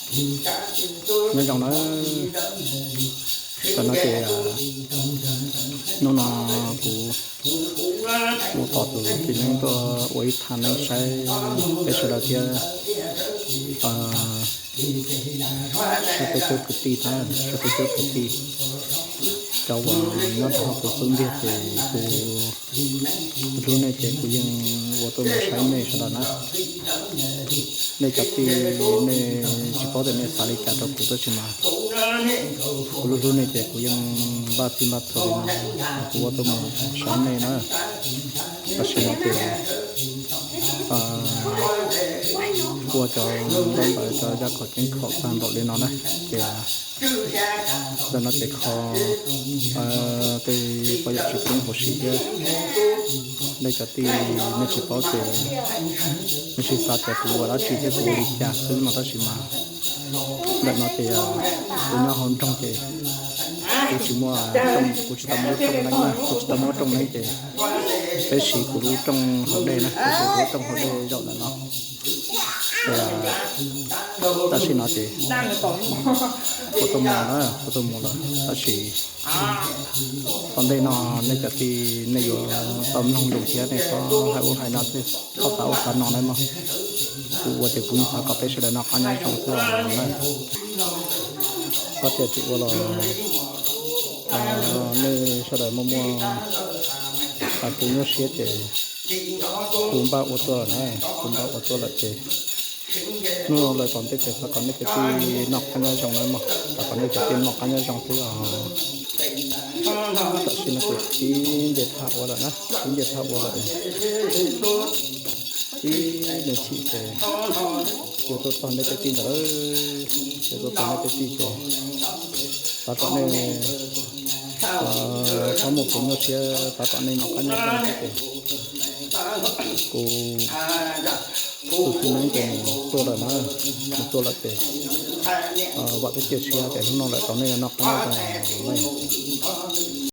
Nyob zoo na, tam no ces hnub no kuv mus tos tus txiv neeb tuaj ua ib thaj neeb saib peb sawv daws thiab, saib peb cov kwv tij na, saib peb cov kwv tij, cov uas nyob rau hauv kuv xub ntiag ces kuv, kuv hlub nej ces kuv yeej ua tuaj mus saib nej sawv daws na. Nej cov tij, nej tsis paub tias nej xav li cas rau kuv tab sis mas kuv hlub hlub nej ces kuv yeej npaj txhij npaj txhua li no, kuv ua tuaj mus saib nej na. Tam sim no ces ua cov ntaub ntawv cov yaj khaum ceeb khaum tag npaum li no na, ces ntawm no ces kho tej pob yam tseem ceeb huv si thiab. Nej cov tij nej tsis paub ces nej tsis xav tias kuv ua dab tsi thiab kuv ua li cas xwb no tab sis mas ntawm no ces kuv nyob hauv nroog ces kuv tsis muaj, kuv tsis tau muaj lub rooj neeb na, kuv tsis tau muaj lub rooj neeb ces peb siv kuv lub rooj hauv dej na, peb siv kuv lub rooj hauv dej zaum ntawm no. Tam sim no ces kuv tuaj mus na, kuv tuaj mus lawm tab sis tom ntej no nej cov tij nej yuav tau mloog lus thiab nej txhob hais ub hais no xwb, txhob xav ub xav no na mog. Kuv ua ces kuv yeej xav kom peb sawv daws noj qab nyob zoo xwb os na. Txhob tias tsis ua los nej sawv daws muaj muaj tus nyuaj siab ces kuv npaj ua tuaj lawm na, kuv npaj ua tuaj lawm ces hnub no lawm tom ntej ces xav kom nej cov tij noj qab nyob zoo na mog, xav kom nej cov tij noj qab nyob zoo xwb os. Tam sim no kuv tib nce thaj ua lawm na, tib nce thaj ua lawm. Ib me chim ces yuav tuaj txog nej cov tij ntawd, yuav tuaj txog nej cov tij ces xav kom nej txhob muaj kev nyuaj siab, xav kom nej noj qab nyob zoo xwb ces kuv tus txiv neeb ces nws tuaj lawm na, nws tuaj lawm ces vam thiab cia siab tias hnub no lawm tau nej noj qab nyob zoo.